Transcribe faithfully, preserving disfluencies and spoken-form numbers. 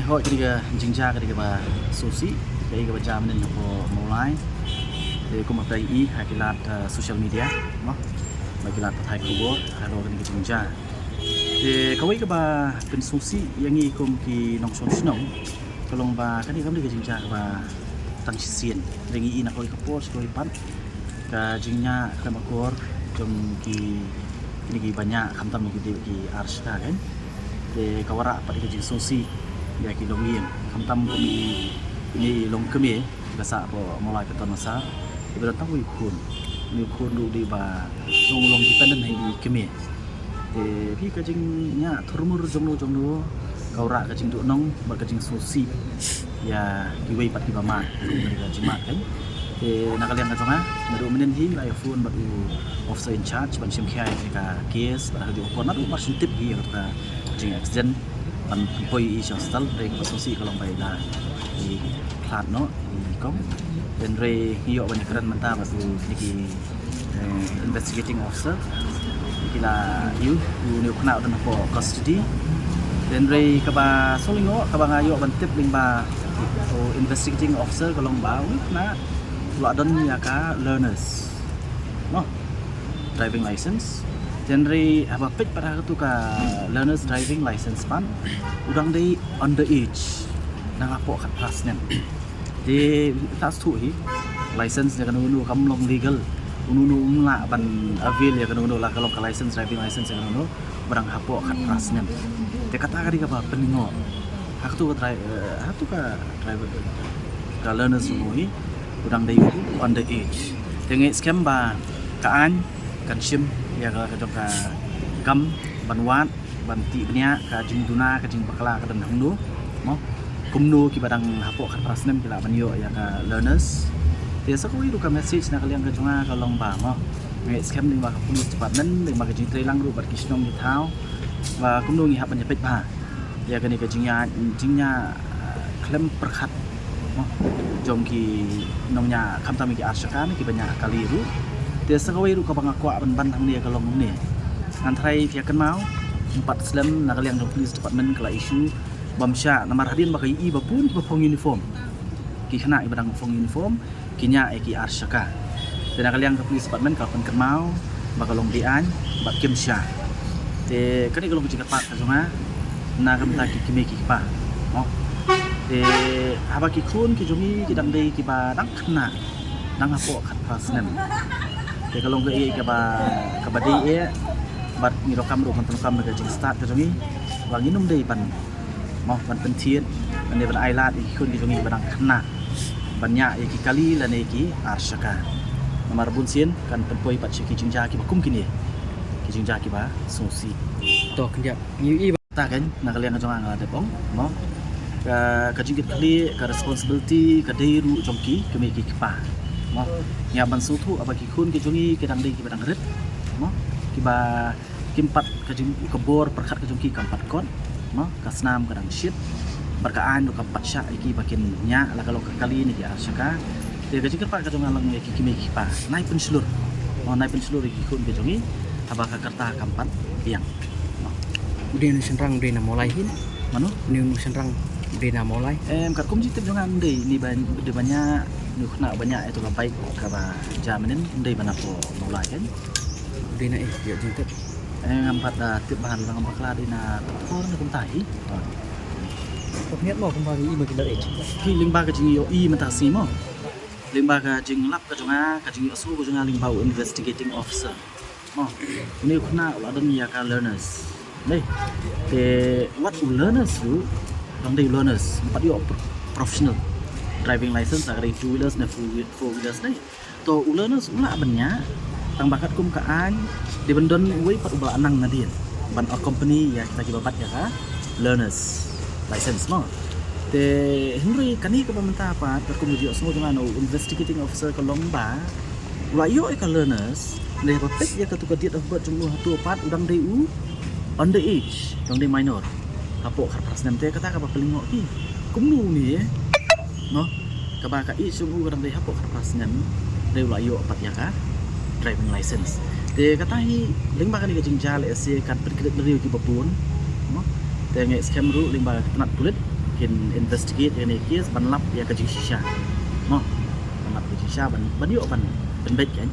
Hooid, ka dei ka jingjia ka dei kaba sngewsih, ka dei kaba jia mynnin hapoh Mawlai. Te kumba phi i ha ki lad, eh, social media, mo, ba ki lad pathai khubor halor kane ka jingjia. Te kawei kaba pynsngewsih ïa ngi kum ki nongshong shnong ka long ba kane kam dei ka jingjia kaba tang shisien. Te ngi i na kawei ka por sha kawei pat ka jingñiah khlem akor jong ki, kine kiba ñiah khamtam ki dei ki ar shaka kan. Te ka wanrah pat ka jingsngewsih ïa ki longïing khamtam kum i, i longkmie ba sah hapoh Mawlai Katton Massar. Te ba don tang u khun, u khun ruh dei ba long long dependent ha i kmie. Te phi ka jingñiah thurmur jongno jongno ka wanrah ka jingduhnong bad ka jingsngewsih ïa kiwei pat kiba mad, ka jingmad kan. Te na ka liang ka jong nga, naduh mynnin hi nga la ïa phone bad u officer in charge ban shim khia ïa ka case bad ha ka jingpon naduh mar shu tip hi ïa ka jingaccident ban poi i sha hospital. Te ka sngewsih ka long ba i la i khlad noh i kong. Hynrei ngi ïoh ban ïakren mynta bad u niki eh, investigating officer. Ki la ïoh u ne u khynnah u don hapoh custody. Hynrei kaba sngewlyngngoh kaba nga ïoh ban tip lyngba u investigating officer ka long ba u ne u khynnah u la don ïa ka learners, noh, driving license. Hynrei haba peit pat ha katu ka learners driving license pat u dang dei under age, dang hapoh khatphra snem. Te ta shu hi license ïa kano kano kam long legal. Uno uno um lah ban avail ïa kano kano la ka long ka license, driving license ïa kano kano ba dang hapoh khatphra snem. Te kata ka dei kaba pynlyngngoh. Ha katu ka dri-, eh, ha katu ka driver, ka learners ruh hi u dang dei under age. Te nga ngeit skhem ba ka aiñ kan shim ïa ka, ka jong ka kam ban wad ban tih bniah ka jingduna ka jingbakla ka don hangno, mo. Kumno kiba dang hapoh khatphra snem ki lah ban ïoh ïa ka learners. Te sa kawei ruh ka message na ka liang ka jong nga ka long ba, mo, nga ngeit skhem lyngba ka police department, lyngba ka jingtreilang ruh bad ki shnong ki thaw ba kumno ngi hap ban ïapeit bha ïa kane ka jingñiah, jingñiah, ah, khlem pyrkhat, mo, jong ki nongñiah khamtam ki ar shaka ne kiba ñiah kali ruh. Te sa kawei ruh kaba nga kwah ban ban hangne ka long kumne. Ngan tharai phi ïa kynmaw, ym pat slem na ka liang jong police department ka la issue bym shah namar hadien ba ka ïohi ba bun kiba phong uniform, ki khynnah kiba dang phong uniform ki ñiah ïa ki ar shaka. Te na ka liang ka police department ka la pynkynmaw ba ka long be-aiñ bad kim shah. Te kane ka long ka jingkyrpad ka jong nga na ka bynta ki kmie ki kpa, mo. Te haba ki khun ki jong ngi ki dang dei kiba dang khynnah, dang hapoh khatphra snem. Te ka long kaei kaba, kaba dei eh bad ngi donkam ruh ban pyndonkam ïa ka jingstad ka jong ngi ba ngin ym dei ban, mo, ban pynthied lane ban ailad ïa ki khun ki jong ngi ba dang khynnah ban ñiah ïa ki kali lane ki ar shaka. Namar bun sien kan pynpoi pat sha ki jingjia kiba kum kine, ki jingjia kiba sngewsih. To khyndiat ngi ïohi ba ta kan na ka liang ka jong nga nga la dep ong, mo, ka, ka jingkitkhlieh, ka responsibility ka dei ruh jong ki kmie ki kpa, mo. Ngi hap ban sngewthuh haba ki khun ki jong ngi ki dang dei kiba dang rit, mo, kiba kim pat ka jing, ka bor pyrkhat ka jong ki kam pat kot, mo, ka snam ka dang shit bad ka aiñ ruh kam pat shah ïa ki ba kin ñiah la ka long ka kali ne ki ar shaka. Te ka jingkyrpad ka jong nga long ïa ki kmie ki kpa, nai pynshlur, mo, nai pynshlur ïa ki khun ki jong ngi haba ka kyrta kam pat biang, mo. U dei na shynrang, u dei na Mawlai hi? Mano? U dei na shynrang, u dei na Mawlai? Em, katkum jingtip jong nga u dei, ne ba, dei ba ñiah, ne u khynnah ba ñiah ïa tu ka bike kaba jia mynnin, u dei ba na hapoh Mawlai kan. Dei na, eh, ïa jingtip. Eh, ngam pat, ah, tip bha, ngam bakla dei na Pathor ne kumta hi. Ko khyndiat mo, kumba ngi i ma ki underage. Ki lyngba ka jingïohi mynta shi mo. Lyngba ka jinglap ka jong nga, ka jingïohsngew ka jong nga lyngba u investigating officer, mo, une u khynnah u la don ïa ka learners. Dei. Te wat u learners ruh, dang dei u learners, ym pat ïoh pro-, professional driving license, la ka dei two wheelers ne four wheel-, four wheelers ne. To u learners u lah ban ñiah, tang ba katkum ka aiñ dei ban don uwei pat uba la nang nadien ban accompany ïa kita kiba bat ïa ka learners license, mo. Te hynrei kane kaba mynta pat katkum ka jingïohsngew jong nga na u investigating officer ka long ba u la ïoh ïa ka learners, ne ba peit ïa katu ka date of birth jong u hato pat u dang dei u under age, dang dei minor, hapoh khatphra snem. Te kata kaba pynlyngngoh ki, kumno une, mo, kaba ka age jong u ka dang dei hapoh khatphra snem, dei u la ïoh pat ïa ka driving license. Te kata hi lyngba kane ka jingjia lehse kan pynkhreh briew kiba bun, mo. Te nga ngeit skhem ruh lyngba ka tnat pulit kin investigate ïa kane ka case ban lap ïa ka jingshisha. Mo, ban lap ka jingshisha ban, ban ïoh ban, ban beit kan.